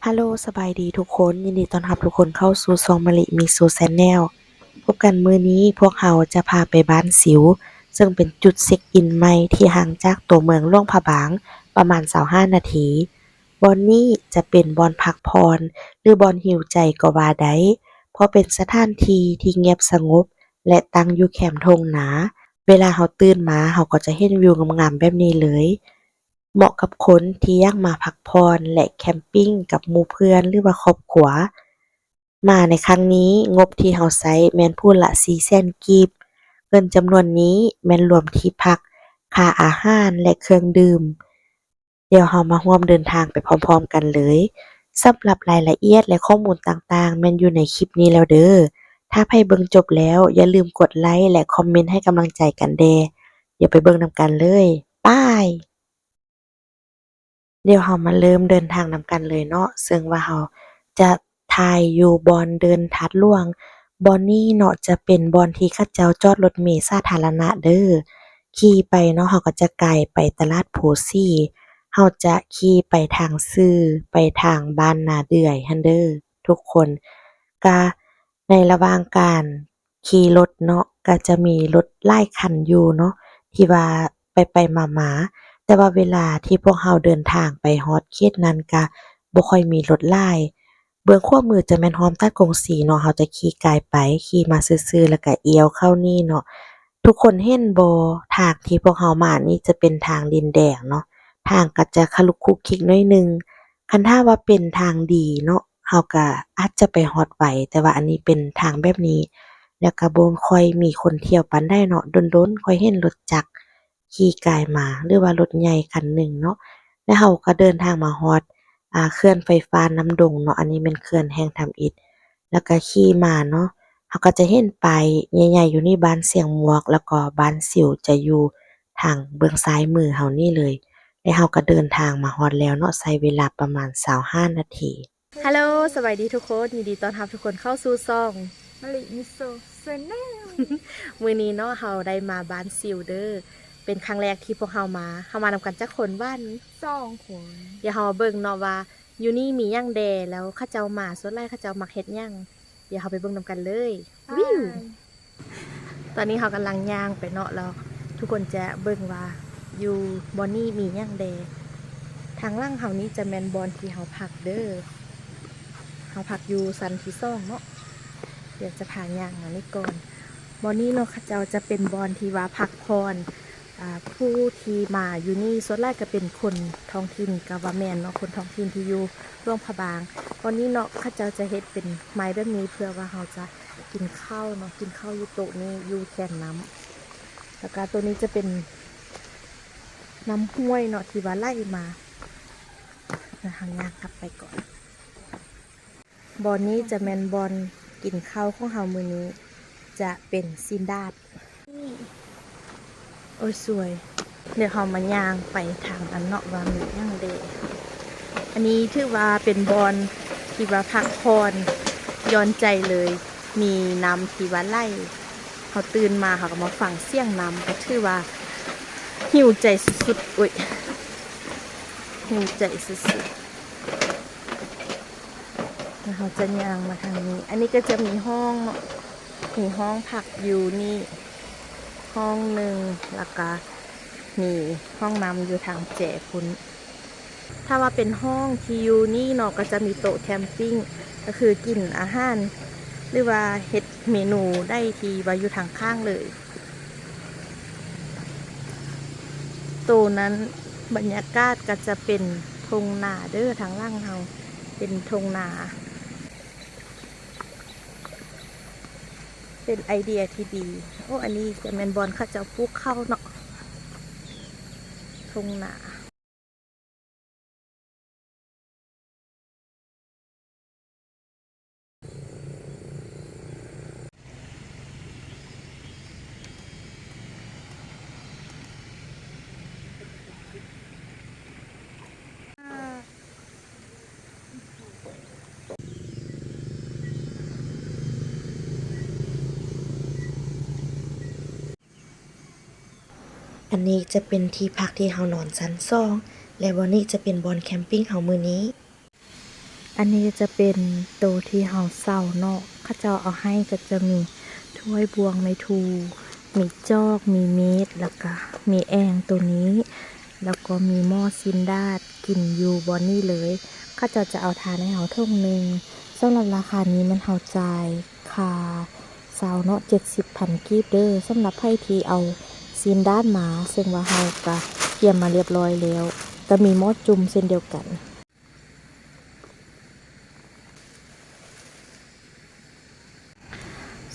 ຮາໂລ ສະບາຍດີທຸກຄົນ, ຍິນດີຕ້ອນຮັບທຸກຄົນເຂົ້າສູ່ຊ່ອງມະລິມິໂຊະແຊນແນວ. ພົບກັນມື້ນີ້ ພວກເຮົາຈະພາໄປບ້ານຊິວ ເຊິ່ງເປັນຈຸດເຊັກອິນໃໝ່ທີ່ຫ່າງຈາກຕົວເມືອງຫຼວງພະບາງປະມານຊາວຫ້ານາທີ. ບ່ອນນີ້ຈະເປັນບ່ອນພັກຜ່ອນ ຫຼື ບ່ອນຫິວໃຈກໍວ່າໄດ້, ເພາະເປັນສະຖານທີ່ທີ່ງຽບສະຫງົບ ແລະ ຕັ້ງຢູ່ແຄມທົ່ງນາ. ເວລາເຮົາຕື່ນມາ ເຮົາກໍຈະເຫັນວິວງາມໆແບບນີ້ເລີຍ. ເໝາະກັບຄົນທີ່ຢາກມາພັກຜ່ອນ ແລະ ແຄມປິງກັບໝູ່ເພື່ອນ ຫຼືວ່າຄອບຄົວ. ມາໃນຄັ້ງນີ້ ງົບທີ່ເຮົາໃຊ້ແມ່ນຜູ້ລະສີ່ແສນກີບ. ເງິນຈຳນວນນີ້ແມ່ນລວມທີ່ພັກ, ຄ່າອາຫານ ແລະ ເຄື່ອງດື່ມ. ດຽວເຮົາມາຮ່ວມເດີນທາງໄປພ້ອມໆກັນເລີຍ. ສຳລັບລາຍລະອຽດ ແລະ ຂໍ້ມູນຕ່າງໆ ແມ່ນຢູ່ໃນຄລິບນີ້ແລ້ວເດີ້. ຖ້າໃຜເບິ່ງຈົບແລ້ວ ຢ່າລືມກົດໄລ ແລະ ຄອມເມັນໃຫ້ກຳລັງໃຈກັນແດ່. ດຽວໄປເບິ່ງນຳກັນເລີຍ. ໄປ! ດຽວເຮົາມາເລີ່ມເດີນທາງນຳກັນເລີຍເນາະ, ເຊິ່ງວ່າເຮົາຈະຖ່າຍຢູ່ບ່ອນເດີ່ນທາດຫຼວງ. ບ່ອນນີ້ເນາະ ຈະເປັນບ່ອນທີ່ເຂົາເຈົ້າຈອດລົດເມສາທາລະນະເດີ້. ຂີ່ໄປເນາະ ເຮົາກໍຈະກາຍໄປຕະຫຼາດໂພສີ, ເຮົາຈະຂີ່ໄປທາງຊື່ ໄປທາງບ້ານນາເດືອຍຫັ້ນເດີ້ທຸກຄົນ. ກະໃນລະຫວ່າງການ ຂີ່ລົດເນາະ ກະຈະມີລົດຫຼາຍຄັນຢູ່ເນາະ ທີ່ວ່າໄປໆມາໆ, ແຕ່ວ່າເວລາທີ່ພວກເຮົາເດີນທາງໄປຮອດເຂດນັ້ນ ກະບໍ່ຄ່ອຍມີລົດຫຼາຍ. ເບື້ອງຂວາມືຈະແມ່ນຮ່ອມຕັດກົງສີເນາະ, ເຮົາຈະຂີ່ກາຍໄປ, ຂີ່ມາຊື່ໆ ແລ້ວກະລ້ຽວເຂົ້ານີ້ເນາະ. ທຸກຄົນເຫັນບໍ່? ທາງທີ່ພວກເຮົາມານີ້ຈະເປັນທາງດິນແດງເນາະ, ທາງກະຈະຂະລຸກຂຸກຂິກໜ້ອຍໜຶ່ງ. ຄັນຖ້າວ່າເປັນທາງດີເນາະ ເຮົາກະອາດຈະໄປຮອດໄວ, ແຕ່ວ່າອັນນີ້ເປັນທາງແບບນີ້ ແລ້ວກະບໍ່ຄ່ອຍມີຄົນທ່ຽວປານໃດເນາະ, ດົນໆຄ່ອຍເຫັນລົດຈັກຂີ່ກາຍມາ ຫຼືວ່າລົດໃຫຍ່ຄັນໜຶ່ງເນາະ. ແລ້ວເຮົາກະເດີນທາງມາຮອດ ອາ ເຂື່ອນໄຟຟ້ານ້ຳດົງເນາະ, ອັນນີ້ແມ່ນເຂື່ອນແຫ່ງທຳອິດ. ແລ້ວກະຂີ່ມາເນາະ ເຮົາກະຈະເຫັນປ້າຍໃຫຍ່ໆຢູ່ນີ້ ບ້ານຊຽງມວກ ແລ້ວກໍບ້ານຊິວຈະຢູ່ທາງເບື້ອງຊ້າຍມືເຮົານີ້ເລີຍ. ແລະ ເຮົາກໍເດີນທາງມາຮອດແລ້ວເນາະ, ໃຊ້ເວລາປະມານຊາວຫ້ານາທີ. ຮາໂລ ສະບາຍດີທຸກຄົນ, ຍິນດີຕ້ອນຮັບທຸກຄົນເຂົ້າສູ່ຊ່ອງມະລິມິໂຊະແຊນແນວ. ມື້ນີ້ເນາະ ເຮົາໄດ້ມາບ້ານຊິວເດີ້, ເປັນຄັ້ງແລກທີ່ພວກເຮົາມາ. ເຮົາມານຳກັນຈັກຄົນຫວານີ້? ສອງຄົນ. ດຽວເຮົາມາເບິ່ງເນາະວ່າ ຢູ່ນີ້ມີຫຍັງແດ່ ແລ້ວເຂົາເຈົ້າມາສ່ວນຫຼາຍເຂົາເຈົ້າມັກເຮັດຫຍັງ? ດຽວເຮົາໄປເບິ່ງນຳກັນເລີຍ. ໄປ ວິວ ຕອນນີ້ເຮົາກຳລັງຍ່າງໄປເນາະ ແລ້ວທຸກຄົນຈະເບິ່ງວ່າຢູ່ບ່ອນນີ້ມີຫຍັງແດ່. ທາງຫຼັງເຮົານີ້ຈະແມ່ນບ່ອນທີ່ເຮົາພັກເດີ້. ເຮົາພັກຢູ່ຊັ້ນທີສອງເນາະ. ດຽວຈະພາຍ່າງມານີ້ກ່ອນ. ບ່ອນນີ້ເນາະ ເຂົາເຈົ້າຈະເປັນບ່ອນທີ່ວ່າພັກຜ່ອນ. ອາ ຜູ້ທີ່ມາຢູ່ນີ້ສ່ວນຫຼາຍກະເປັນຄົນທ້ອງຖິ່ນ ກະວ່າແມ່ນເນາະ, ຄົນທ້ອງຖິ່ນທີ່ຢູ່ຫຼວງພະບາງ. ບ່ອນນີ້ເນາະ ເຂົາເຈົ້າຈະເຮັດເປັນໄມ້ແບບນີ້ ເພື່ອວ່າເຮົາຈະກິນເຂົ້າເນາະ, ກິນເຂົ້າຢູ່ໂຕະນີ້ ຢູ່ແຄມນ້ຳ. ແລ້ວກະໂຕະນີ້ຈະເປັນນ້ຳຫ້ວຍເນາະ ທີ່ວ່າໄຫຼມາ. ແລ້ວເຮົາຍ່າງກັບໄປກ່ອນ. ບ່ອນນີ້ຈະແມ່ນບ່ອນກິນເຂົ້າຂອງເຮົາມື້ນີ້ ຈະເປັນຊີ້ນດາດ. ໂອ້ຍ ສວຍ. ດຽວເຮົາມາຍ່າງໄປທາງນັ້ນເນາະ ວ່າມີຫຍັງແດ່. ອັນນີ້ຖືວ່າເປັນບ່ອນທີ່ວ່າພັກຜ່ອນຢ່ອນໃຈເລີຍ, ມີນ້ຳທີ່ວ່າໄຫຼ. ເຮົາຕື່ນມາເຮົາກໍມາຟັງສຽງນ້ຳ ກໍຖືວ່າຫິວໃຈສຸດໆ. ໂອ້ຍ ຫິວໃຈສຸດໆ. ແລ້ວເຮົາຈະຍ່າງມາທາງນີ້. ອັນນີ້ກໍຈະມີຫ້ອງເນາະ, ມີຫ້ອງພັກຢູ່ນີ້ຫ້ອງໜຶ່ງ ແລ້ວກະມີຫ້ອງນ້ຳຢູ່ທາງແຈພຸ້ນ. ຖ້າວ່າເປັນຫ້ອງທີ່ຢູ່ນີ້ເນາະ ກໍຈະມີໂຕະແຄມປິ້ງ ກໍຄືກິນອາຫານ ຫຼືວ່າເຮັດເມນູໄດ້ທີ່ວ່າຢູ່ທາງຂ້າງເລີຍ. ໂຕນັ້ນບັນຍາກາດກໍຈະເປັນທົ່ງນາເດີ້, ທາງຫຼັງເຮົາເປັນທົ່ງນາ. ເປັນໄອເດຍທີ່ດີ. ໂອ້ ອັນນີ້ຈະແມ່ນບ່ອນເຂົາເຈົ້າປູກເຂົ້າເນາະ, ທົ່ງນາ. ອັນນີ້ຈະເປັນທີ່ພັກທີ່ເຮົານອນຊັ້ນສອງ ແລະ ບ່ອນນີ້ຈະເປັນບ່ອນແຄມປິ້ງເຮົາມື້ນີ້. ອັນນີ້ຈະເປັນໂຕທີ່ເຮົາເຊົ່າເນາະ ເຂົາເຈົ້າເອົາໃຫ້ກໍຈະມີຖ້ວຍບ່ວງໄມ້ທູ່ ມີຈອກ ມີມີດ ແລ້ວກະມີແອ່ງໂຕນີ້ ແລ້ວກໍມີໝໍ້ຊີ້ນດາດ ກິນຢູ່ບ່ອນນີ້ເລີຍ. ເຂົາເຈົ້າຈະເອົາທານໃຫ້ເຮົາຖົງໜຶ່ງ. ສຳລັບລາຄານີ້ແມ່ນເຮົາຈ່າຍຄ່າເຊົ່າເນາະ ເຈັດສິບພັນກີບເດີ້. ສຳລັບໃຜທີ່ເອົາຊີ້ນດາດມາ ເຊິ່ງວ່າເຮົາກະກຽມມາລຽບລ້ອຍແລ້ວ ກະມີໝໍ້ຈຸ່ມເຊັ່ນດຽວກັນ.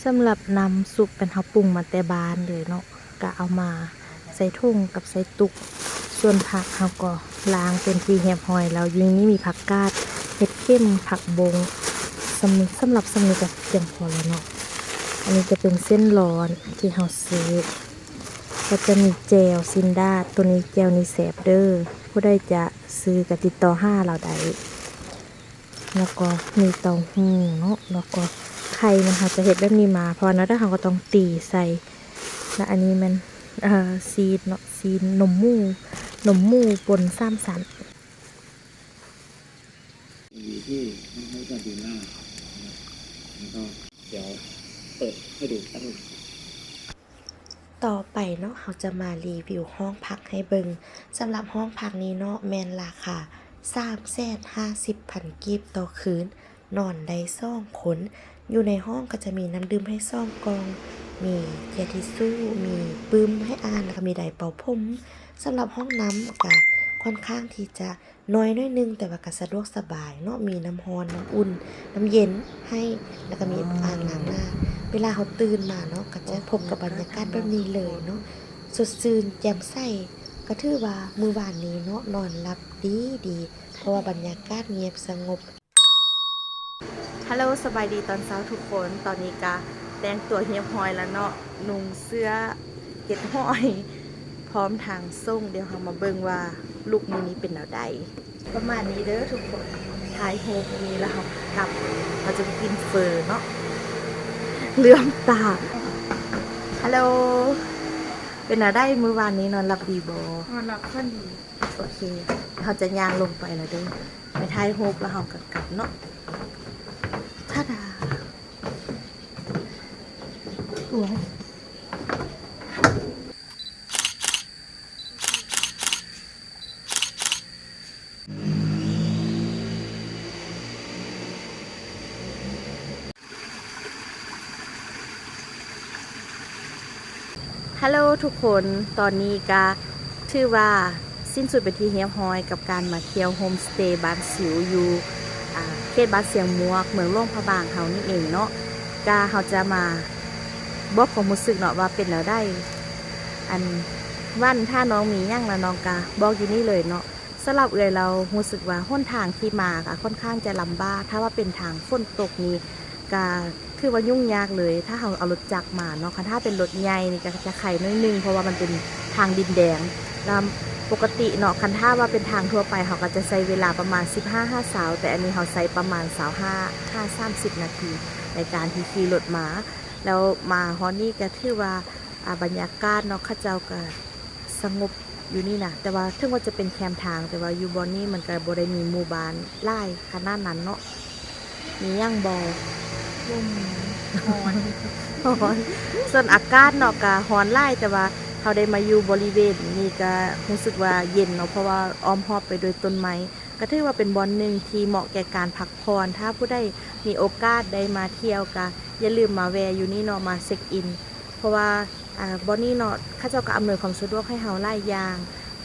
ສຳລັບນ້ຳຊຸບແມ່ນເຮົາປຸງມາແຕ່ບ້ານເລີຍເນາະ ກະເອົາມາໃສ່ຖົງກັບໃສ່ຕຸກ. ສ່ວນຜັກເຮົາກໍລ້າງເປັນທີ່ຮຽບຮ້ອຍແລ້ວ ຢູ່ໃນນີ້ມີຜັກກາດ ເຫັດເຂັມ ຜັກບົ້ງ ສ່ຳນີ້ ສຳລັບສ່ຳນີ້ກໍພຽງພໍແລ້ວເນາະ. ອັນນີ້ຈະເປັນເສັ້ນລອນທີ່ເຮົາຊື້ ກໍຈະມີແຈ່ວຊີ້ນດາດ ໂຕນີ້ແຈ່ວນີ້ແຊບເດີ້ ຜູ້ໃດຈະ ຊື້ກໍຕິດຕໍ່ຫາລາວໄດ້. ແລ້ວກໍມີເຕົ້າຫູ້ເນາະ ແລ້ວກໍໄຂ່ມັນ ເຮົາຈະເຮັດແບບນີ້ມາ ເພາະວ່າແນວໃດເຮົາກໍຕ້ອງຕີໃສ່. ແລ້ວອັນນີ້ແມ່ນ ເອີ ຊີສເນາະ ຊີສນົມໝູ ນົມໝູປົນສາມຊັ້ນ. ຕໍ່ໄປເນາະ ເຮົາຈະມາຣີວິວຫ້ອງພັກໃຫ້ເບິ່ງ. ສຳລັບຫ້ອງພັກນີ້ເນາະ ແມ່ນລາຄາສາມແສນຫ້າສິບພັນກີບຕໍ່ຄືນ, ນອນໄດ້ສອງຄົນ. ຢູ່ໃນຫ້ອງກໍຈະມີນ້ຳດື່ມໃຫ້ສອງກ່ອງ, ມີເຈ້ຍທິຊູ່, ມີປຶ້ມໃຫ້ອ່ານ, ແລ້ວກໍມີໄດເປົ່າຜົມ. ສຳລັບຫ້ອງນ້ຳກໍຄ່ອນຂ້າງທີ່ຈະ ນ້ອຍໜ້ອຍໜຶ່ງ ແຕ່ວ່າກໍສະດວກສະບາຍເນາະ, ມີນ້ຳຮ້ອນ ນ້ຳອຸ່ນ ນ້ຳເຢັນໃຫ້ ແລ້ວກໍມີອ່າງລ້າງໜ້າ. ເວລາເຮົາຕື່ນມາເນາະ ກໍຈະພົບກັບບັນຍາກາດແບບນີ້ເລີຍເນາະ, ສົດຊື່ນແຈ່ມໃສ. ກໍຖືວ່າມື້ວານນີ້ເນາະ ນອນຫຼັບດີໆ ເພາະວ່າບັນຍາກາດງຽບສະຫງົບ. ຮັລໂຫຼ ສະບາຍດີຕອນເຊົ້າທຸກຄົນ. ຕອນນີ້ກະແຕ່ງຕົວຮຽບຮ້ອຍແລ້ວເນາະ, ນຸ່ງເສື້ອເຮັດຮ້ອຍ ພ້ອມທາງສົ່ງ. ດຽວເຮົາມາເບິ່ງວ່າລຸກມື້ນີ້ເປັນແນວໃດ. ປະມານນີ້ເດີ້ທຸກຄົນ, ຖ່າຍຮູບນີ້ແລ້ວເຮົາກັບ, ເຮົາຈະໄປກິນເຝີເນາະ. ເຫຼື້ອມຕາ. ຮັລໂຫຼ ເປັນແນວໃດມື້ວານນີ້ ນອນຫຼັບດີບໍ່? ນອນຫຼັບຝັນດີ. ໂອເຄ ເຮົາຈະຍ່າງລົງໄປແລ້ວເດີ້. ໄປຖ່າຍຮູບແລ້ວເຮົາກໍກັບເນາະ. ທາດາ ໂອ້ຍ. ຮັລໂຫຼທຸກຄົນ, ຕອນນີ້ກະຖືວ່າສິ້ນສຸດເປັນທີ່ຮຽບຮ້ອຍກັບການມາທ່ຽວໂຮມສະເຕບ້ານຊິວ ຢູ່ ອ່າ ເຂດບ້ານຊຽງມວກ ເມືອງຫຼວງພະບາງເຮົານີ້ເອງເນາະ. ກະເຮົາຈະມາບອກຄວາມຮູ້ສຶກເນາະວ່າເປັນແນວໃດ. ອັນ ວັນ ຖ້ານ້ອງມີຫຍັງລະ ນ້ອງກະບອກຢູ່ນີ້ເລີຍເນາະ. ສຳລັບເອື້ອຍລາວຮູ້ສຶກວ່າຫົນທາງທີ່ມາກະຄ່ອນຂ້າງຈະລຳບາກ, ຖ້າວ່າເປັນທາງຝົນຕົກນີ້ກະຖືວ່າຫຍຸ້ງຍາກເລີຍ. ຖ້າເຮົາເອົາລົດຈັກມາເນາະ, ຄັນຖ້າເປັນລົດໃຫຍ່ນີ້ກະຈະໄຄໜ້ອຍໜຶ່ງ ເພາະວ່າມັນເປັນທາງດິນແດງ. ແລ້ວປົກກະຕິເນາະ ຄັນຖ້າວ່າເປັນທາງທົ່ວໄປ ເຮົາກະຈະໃຊ້ເວລາປະມານສິບຫ້າຫາຊາວ, ແຕ່ອັນນີ້ເຮົາໃຊ້ປະມານຊາວຫ້າຫາສາມສິບນາທີໃນການທີ່ຂີ່ລົດມາ. ແລ້ວມາຮອດນີ້ກະຖືວ່າ ອ່າ ບັນຍາກາດເນາະ ເຂົາເຈົ້າກະສະຫງົບຢູ່ນີ້ນະ, ແຕ່ວ່າເຖິງວ່າຈະເປັນແຄມທາງ ແຕ່ວ່າຢູ່ບ່ອນນີ້ມັນກະບໍ່ໄດ້ມີໝູ່ບ້ານຫຼາຍຂະໜາດນັ້ນເນາະ. ມີຫຍັງບໍ່? ບໍ່ມີ. ຮ້ອນ. ຮ້ອນ. ສ່ວນອາກາດເນາະກະຮ້ອນຫຼາຍ, ແຕ່ວ່າເຮົາໄດ້ມາຢູ່ບໍລິເວນນີ້ກະຮູ້ສຶກວ່າເຢັນເນາະ, ເພາະວ່າອ້ອມຮອບໄປດ້ວຍຕົ້ນໄມ້. ກະຖືວ່າເປັນບ່ອນໜຶ່ງທີ່ເໝາະແກ່ການພັກຜ່ອນ. ຖ້າຜູ້ໃດມີໂອກາດໄດ້ມາທ່ຽວກະຢ່າລືມມາແວ່ຢູ່ນີ້ເນາະ, ມາເຊັກອິນ. ເພາະວ່າ ອ່າ ບ່ອນນີ້ເນາະ ເຂົາເຈົ້າກໍອຳນວຍຄວາມສະດວກໃຫ້ເຮົາຫຼາຍຢ່າງ.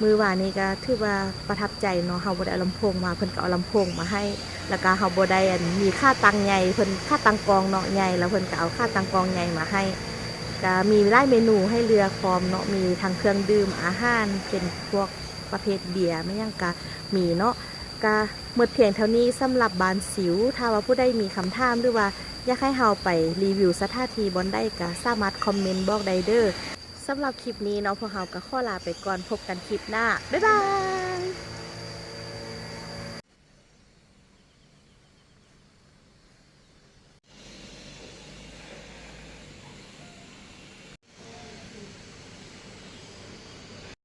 ມື້ວານນີ້ກໍຖືວ່າປະທັບໃຈເນາະ, ເຮົາບໍ່ໄດ້ເອົາລຳໂພງມາ ເພິ່ນກໍເອົາລຳໂພງມາໃຫ້, ແລ້ວກໍເຮົາບໍ່ໄດ້ ອັນ ມີຂາຕັ້ງໃຫຍ່, ເພິ່ນ ຂາຕັ້ງກ້ອງເນາະໃຫຍ່ ແລ້ວເພິ່ນກໍເອົາຂາຕັ້ງກ້ອງໃຫຍ່ມາໃຫ້. ກໍມີຫຼາຍເມນູໃຫ້ເລືອກພ້ອມເນາະ, ມີທັງເຄື່ອງດື່ມ ອາຫານ ເປັນພວກປະເພດເບຍ ແມ່ນຫຍັງກໍມີເນາະ. ກະໝົດພຽງເທົ່ານີ້ສຳລັບບ້ານຊິວ. ຖ້າວ່າຜູ້ໃດມີຄຳຖາມ ຫຼືວ່າຢາກໃຫ້ເຮົາໄປຣີວິວສະຖານທີ່ບ່ອນໃດ ກະສາມາດຄອມເມັນບອກໄດ້ເດີ້. ສຳລັບຄລິບນີ້ເນາະ ພວກເຮົາກະຂໍລາໄປກ່ອນ, ພົບກັນຄລິບໜ້າ. ບາຍບາຍ.